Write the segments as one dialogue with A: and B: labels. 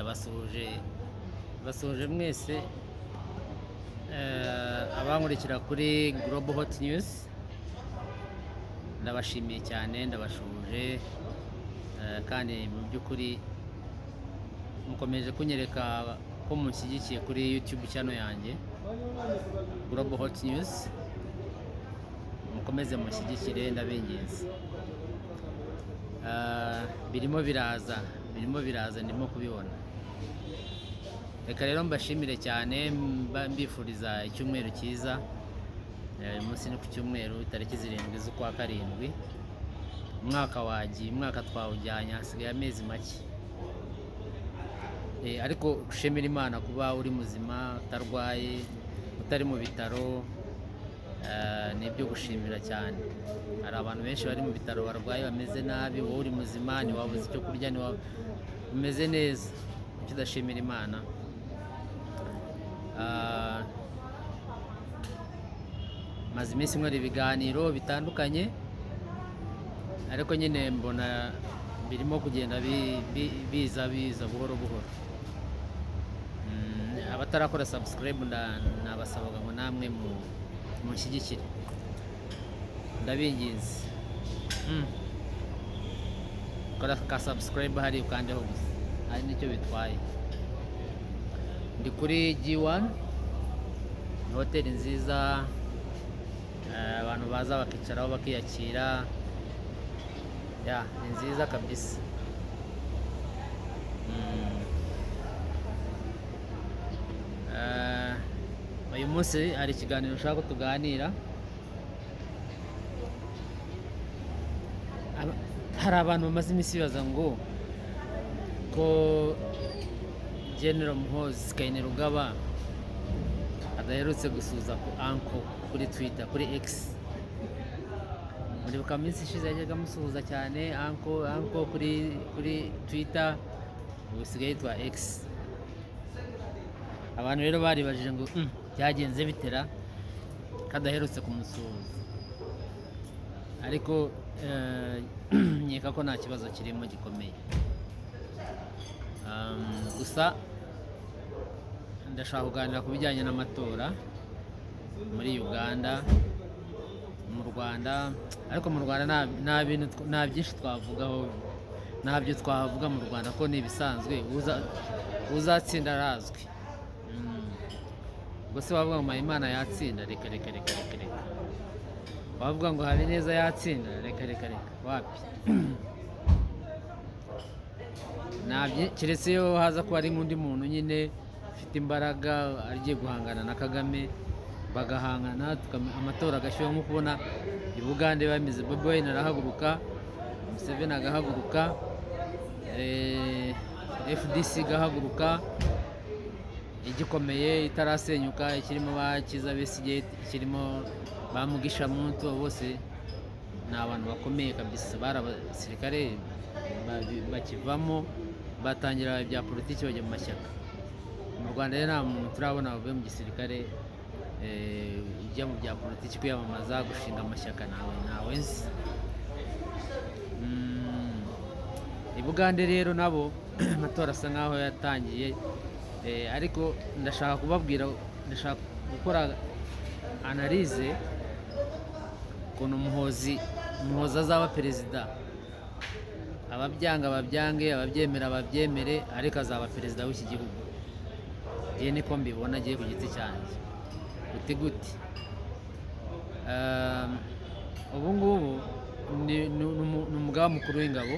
A: Ndabasuhuje, basuhuje mwese abankurikira kuri Global Hot News. Ndabashimiye cyane, ndabashuhuje, kandi mu by'ukuri mukomeje kunyereka ko munshyigikiye kuri YouTube channel yanjye Global Hot News. Mukomeze mushyigikire, ndabinginze. Birimo biraza, birimo biraza, ndimo kubibona. Reka rero mbashimire cyane, mbifuriza icyumweru cyiza. Uyu munsi ni ku cyumweru, tariki 7 z'ukwa karindwi. Umwaka wagiye, umwaka twawujyanye, hasigaye amezi make. Ariko ushimira Imana kuba uri muzima, utarwaye, utari mu bitaro, ni ibyo gushimira cyane. Hari abantu benshi bari mu bitaro barwaye, bameze nabi. Wowe uri muzima, ntiwabuze icyo kurya, umeze neza. Kuki udashimira Imana? Maze iminsi nkora ibiganiro bitandukanye, ariko nyine mbona birimo kugenda biza biza buhoro buhoro. Abatarakora subscribe, nabasabaga ngo namwe munshyigikire, ndabinginze. Kora ka subscribe hari ukandeho gusa, hari nicyo bitwaye. Ndi kuri G1, ni hoteli nziza, abantu baza bakicaraho bakiyakira. Ya, ni nziza kabisa. Uyu munsi hari ikiganiro ushaka ko tuganira. Hari abantu bamaze iminsi bibaza ngo ko General Muhoozi Kainerugaba adaherutse gusuhuza ku uncle kuri Twitter, kuri X. Muribuka minsi ishize yajyaga amusuhuza cyane, uncle, uncle, kuri Twitter, ubu isigaye yitwa X. Abantu rero baribajije ngo byagenze bitera kadaherutse kumusuhuza?" Ariko nkeka ko nta kibazo kirimo gikomeye. Gusa ndashaka kuganira ku bijyanye n'amatora muri Uganda, mu Rwanda. Ariko mu Rwanda nta bintu nta byinshi twavugaho, ntabyo twavuga mu Rwanda ko ni ibisanzwe. Uzatsinda arazwi. Ubwo se wavuga ngo Mpayimana yatsinda? Reka, reka, reka, reka, reka. Wavuga ngo Habineza yatsinda? Reka, reka, reka, wapi. Keretse iyo haza kuba ari nk'undi muntu nyine ufite imbaraga agiye guhangana na Kagame, bagahangana, amatora agashyuha nk'uko ubona i Bugande bameze. Bobi Wine arahaguruka, Museveni agahaguruka, FDC igahaguruka igikomeye, itarasenyuka, ikirimo ba Kizza Besigye, ikirimo ba Mugisha Muntu. Abo bose ni abantu bakomeye kabisa, bari abasirikare, bakivamo batangira ibya politiki, bajya mu mashyaka. Mu Rwanda rero nta muntu turabona wavuye mu gisirikare ujya mu bya politiki, kwiyamamaza, gushinga amashyaka, ntawe nzi. I Bugande rero nabo amatora asa nkaho yatangiye, ariko ndashaka kubabwira, ndashaka gukora analyse ukuntu Muhozi azaba perezida. Ababyanga babyange, ababyemera babyemere, ariko azaba perezida w'iki gihugu. Njye niko mbibona, agiye ku giti cyanjye. Uti gute? Ubu ngubu ni umugaba mukuru w'ingabo,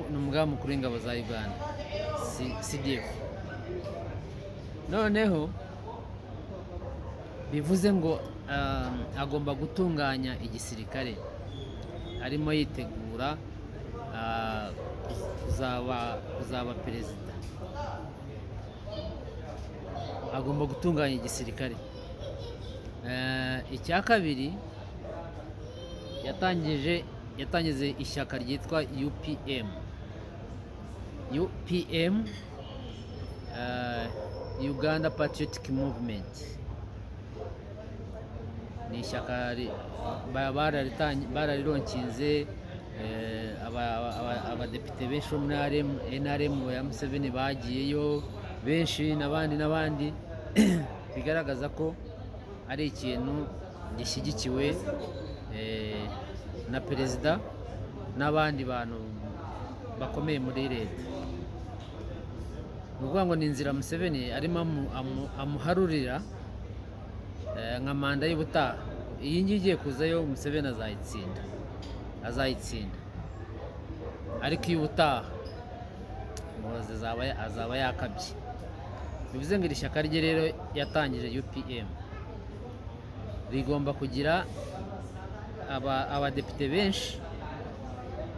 A: ni umugaba mukuru w'ingabo za Uganda, CDF. Noneho bivuze ngo agomba gutunganya igisirikare, arimo yitegura kuzaba perezida, agomba gutunganya igisirikare. Icya kabiri, yatangije ishyaka ryitwa UPM, UPM, Uganda Patriotic Movement. Ni ishyaka bararironkinze. Abadepite benshi bo muri NRM ya Museveni bagiyeyo benshi, n'abandi n'abandi, bigaragaza ko ari ikintu gishyigikiwe na perezida n'abandi bantu bakomeye muri leta. Ni ukuvuga ngo ni inzira Museveni arimo amuharurira nka manda y'ubutaha. Iyi ngiyi igiye kuzayo, Museveni azayitsinda, azayitsinda, ariko iyo ubutaha Muhoozi azaba yakabye. Bivuze ngo iri shyaka rye rero yatangije, UPM, rigomba kugira abadepite benshi,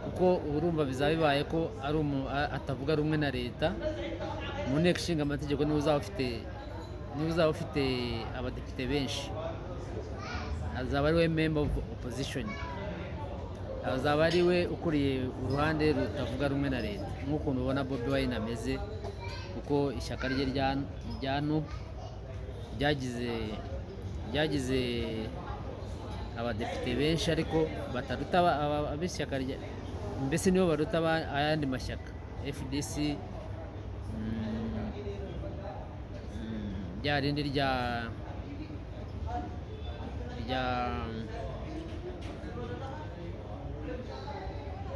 A: kuko urumva bizaba bibaye ko ari atavuga rumwe na leta mu nteko ishinga amategeko. Niwe uzaba ufite abadepite benshi, azaba ari we member of opposition, azaba ari we ukuriye uruhande rutavuga rumwe na leta, nk'ukuntu ubona Bobi Wine ameze, kuko ishyaka rye rya NUP ryagize abadepite benshi, ariko bataruta ab'ishyaka rya, mbese nibo baruta ayandi mashyaka, FDC, rya rindi rya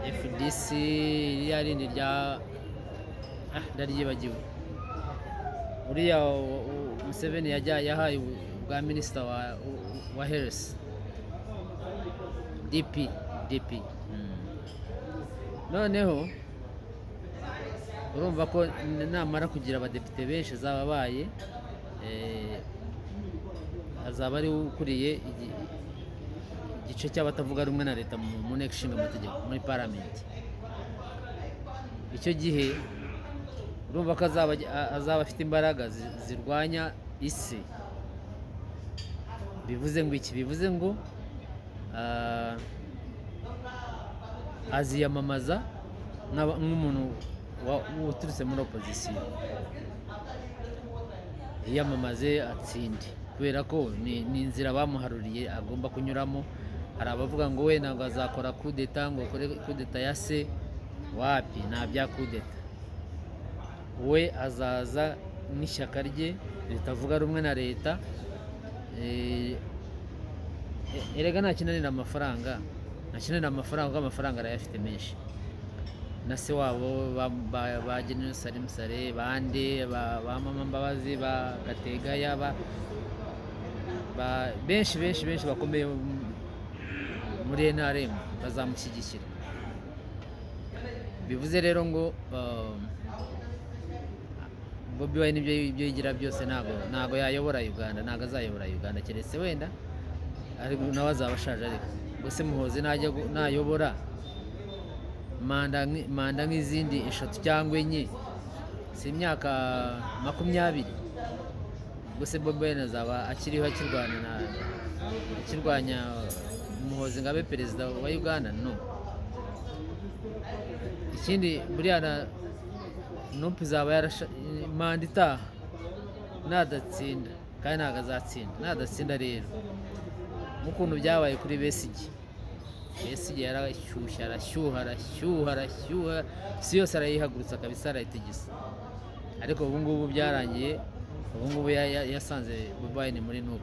A: FDC, rya rindi rya, ndaryibagiwe, uriya Museveni yahaye ubwa minisita wa health, DP DP. Noneho urumva ko namara kugira abadepite benshi azaba abaye, azaba ari we ukuriye igice cy'abatavuga rumwe na leta mu nteko ishinga amategeko, muri parliament. Icyo gihe urumva ko azaba afite imbaraga zirwanya isi. Bivuze ngo iki? Bivuze ngo aziyamamaza nk'umuntu uturutse muri opozisiyo, yiyamamaze atsinde, kubera ko ni inzira bamuharuriye agomba kunyuramo. Hari abavuga ngo we ntabwo azakora kudeta, ngo akore kudeta ya se. Wapi, nta bya kudeta. We azaza n'ishyaka rye ritavuga rumwe na leta. Erega ntakinanira amafaranga, ntakinanira amafaranga, kuko amafaranga arayafite menshi. Na se wabo ba General Salim Saleh, bande ba Mama Mbabazi, ba Gategaya, ba benshi benshi benshi bakomeye muri NRM bazamushyigikira. Bivuze rero ngo Bobi Wine ibyo yigira byose ntago yayobora Uganda, ntago azayobora Uganda, keretse wenda ariko nawe azaba ashaje. Ariko ubwo se Muhoozi nayobora manda nk'izindi eshatu cyangwa enye, si imyaka 20? Ubwo se Bobi Wine azaba akiriho akirwanya Muhoozi ngo abe perezida wa Uganda? No. Ikindi, buriya na NUP izaba yarasha manda itaha nadatsinda, kandi ntabwo azatsinda. Nadatsinda rero, nk'ukuntu byabaye kuri Besigye, Besigye yarashyushye, arashyuha, arashyuha, arashyuha, isi yose arayihagurutsa kabisa, arayitigisa, ariko ubu ngubu byarangiye. Ubu ngubu yasanze Bobi Wine muri NUP.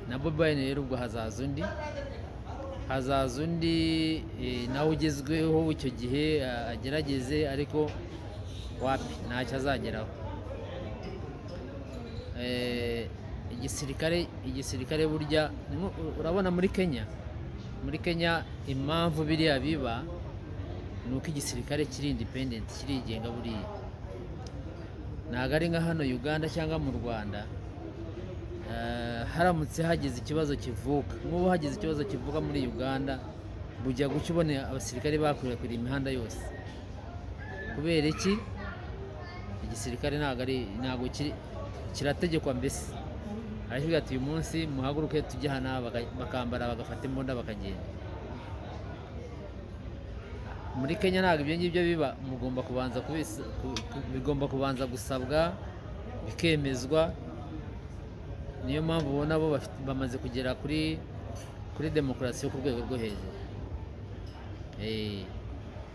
A: Na Bobi Wine rero ubwo hazaza undi nawe ugezweho icyo gihe, agerageze, ariko wapi, ntacyo azageraho. Igisirikare burya urabona muri Kenya impamvu biriya biba ni uko igisirikare kiri independent, kirigenga. Buriya ntabwo ari nka hano Uganda cyangwa mu Rwanda. Haramutse hagize ikibazo kivuka, nk'ubu hagize ikibazo kivuka muri Uganda, bujya gucya ubona abasirikare bakwirakwiriye imihanda yose. Kubera iki? Igisirikare ntabwo kiri, kirategekwa mbese. Aravuga ati: "Uyu munsi muhaguruke tujye hano," bakambara, bagafata imbunda, bakagenda. Muri Kenya ntabwo ibyo ngibyo biba. Mugomba kubanza bigomba kubanza gusabwa, bikemezwa. Niyo mpamvu ubona bo bamaze kugera kuri Kuri demokarasi yo ku rwego rwo hejuru.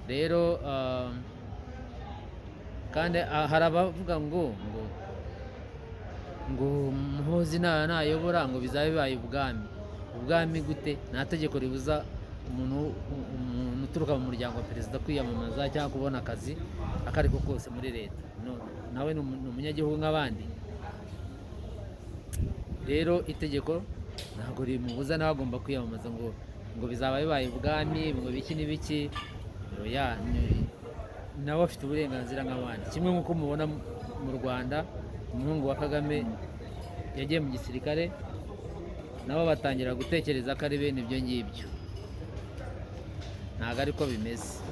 A: Rero kandi hari abavuga ngo Muhozi nayobora ngo bizaba bibaye ubwami. Ubwami gute? Nta tegeko ribuza umuntu uturuka mu muryango wa perezida kwiyamamaza cyangwa kubona akazi ako ari ko kose muri leta. No, nawe ni umunyagihugu nk'abandi. Rero itegeko ntabwo rimubuza, nawe agomba kwiyamamaza. Ngo bizaba bibaye ubwami, ngo biki n'ibiki. Oya, nawe afite uburenganzira nk'abandi, kimwe nk'uko mubona mu Rwanda umuhungu wa Kagame yagiye mu gisirikare, nabo batangira gutekereza ko ari bene ibyo ngibyo. Ntabwo ariko bimeze.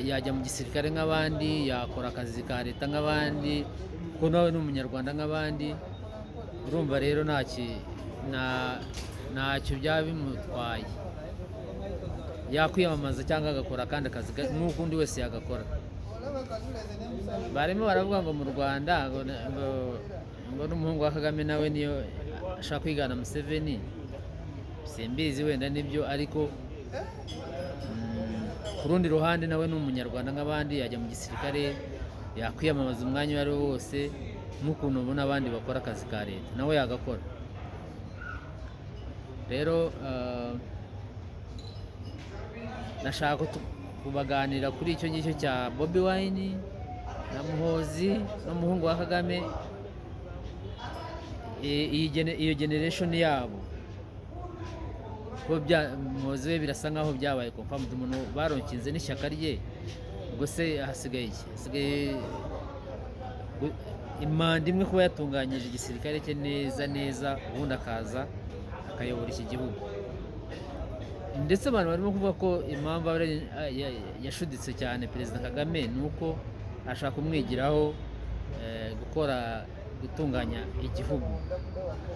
A: Yajya mu gisirikare nk'abandi, yakora akazi ka leta nk'abandi, kuko nawe ni umunyarwanda nk'abandi. Urumva rero ntacyo byaba bimutwaye, yakwiyamamaza cyangwa agakora akandi kazi nk'uko undi wese yagakora. Barimo baravuga ngo mu Rwanda ngo n'umuhungu wa Kagame nawe niyo ashaka kwigana Museveni. Simbizi, wenda nibyo, ariko ku rundi ruhande nawe ni umunyarwanda nk'abandi, yajya mu gisirikare, yakwiyamamaza umwanya uwo ari wo wose, nk'ukuntu ubona abandi bakora akazi ka leta, nawe yagakora. Rero nashaka kubaganira kuri icyo ngicyo cya Bobi Wine na Muhozi n'umuhungu wa Kagame, iyo generation yabo, ko Muhozi we birasa nkaho byabaye confirmed, umuntu baronkinze n'ishyaka rye. Ubwo se hasigaye iki? Hasigaye imanda imwe, kuba yatunganyije igisirikare cye neza neza, ubundi akaza akayobora iki gihugu. Ndetse abantu barimo kuvuga ko impamvu yashuditse cyane Perezida Kagame ni uko ashaka kumwigiraho gukora, gutunganya igihugu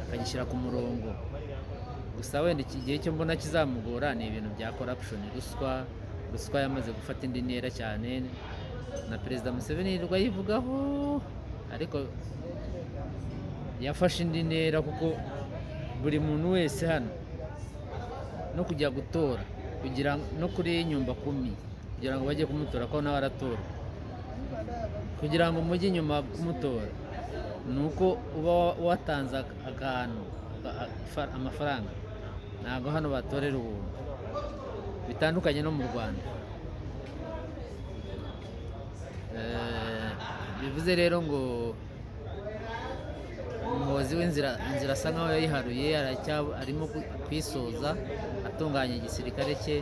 A: akagishyira ku murongo. Gusa wenda iki gihe cyo mbona kizamugora ni ibintu bya corruption, ruswa. Ruswa yamaze gufata indi ntera cyane, na Perezida Museveni yirirwa ayivugaho, ariko yafashe indi ntera, kuko buri muntu wese hano no kujya gutora, kugira no kuri nyumba kumi, kugira ngo bajye kumutora, ko nawe aratora, kugira ngo mujye inyuma kumutora ni uko uba watanze akantu, amafaranga. Ntabwo hano batorera ubuntu, bitandukanye no mu Rwanda. Bivuze rero ngo Umuhozi w'inzira, inzira asa nkaho yayiharuye, arimo kwisoza atunganya igisirikare cye.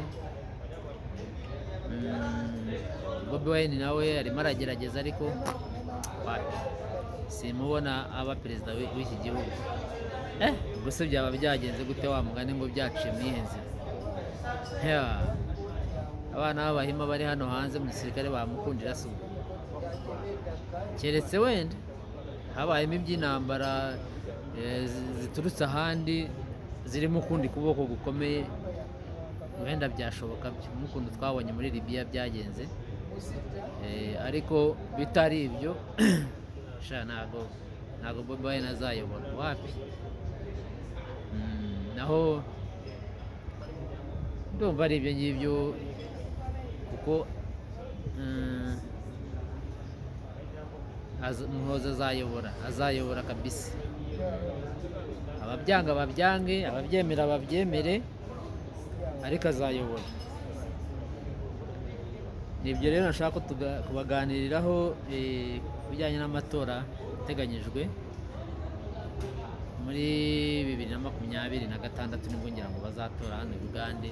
A: Bobi Wine nawe arimo aragerageza, ariko wapi, simubona aba perezida w'iki gihugu. Ubwo se byaba byagenze gute wa mugani ngo byaciye mu iyihe nzira? Abana b'abahima bari hano hanze mu gisirikare bamukundira se ubwo? Keretse wenda habayemo iby'intambara ziturutse ahandi, zirimo ukundi kuboko gukomeye, wenda byashoboka byo, nk'ukuntu twabonye muri Libiya byagenze. Ariko bitari ibyo sha, ntago Bobi Wine azayobora, wapi. Naho ndumva ari ibyo ngibyo, kuko Muhozi azayobora, azayobora kabisa. Ababyanga babyange, ababyemera babyemere, ariko azayobora. Ni ibyo rero nashaka ko kubaganiriraho ku bijyanye n'amatora ateganyijwe muri 2026, nibwo ngira ngo bazatora hano i Bugande.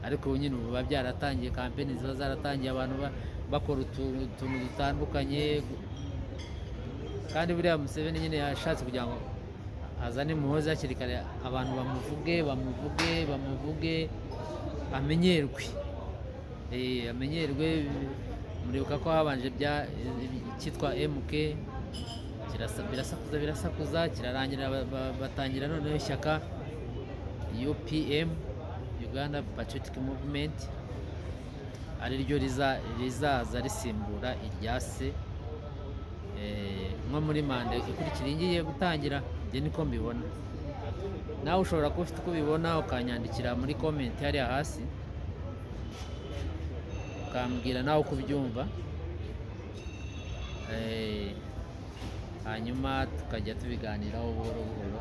A: Ariko ubu nyine ubu biba byaratangiye, kampeni ziba zaratangiye, abantu bakora utuntu dutandukanye. Kandi buriya Museveni nyine yashatse kugira ngo azane Muhozi hakiri kare, abantu bamuvuge, bamuvuge, bamuvuge, amenyerwe. Amenyerwe. Muribuka ko habanje bya icyitwa MK, birasakuza, birasakuza, kirarangira, batangira noneho ishyaka UPM, Uganda Patriotic Movement, ari ryo rizaza risimbura irya se. Nko muri manda ikurikira iyi ngiye gutangira, njye niko mbibona. Nawe ushobora kuba ufite uko ubibona, ukanyandikira muri comment hariya hasi, ukambwira nawe uko ubyumva. Hanyuma tukajya tubiganiraho buhoro buhoro,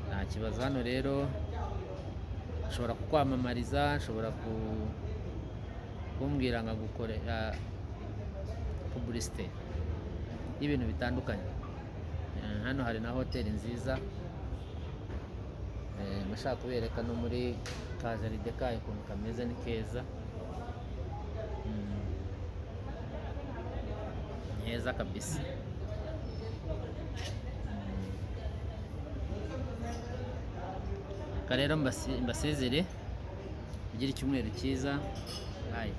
A: nta kibazo. Hano rero nshobora kukwamamariza, nshobora kumbwira nkagukorera publicité y'ibintu bitandukanye. Hano hari na hoteli nziza. Nashaka kubereka no muri ka jardin kayo ukuntu kameze, ni keza. Ni heza kabisa. Reka rero mbasezere, mugire icyumweru cyiza, bye.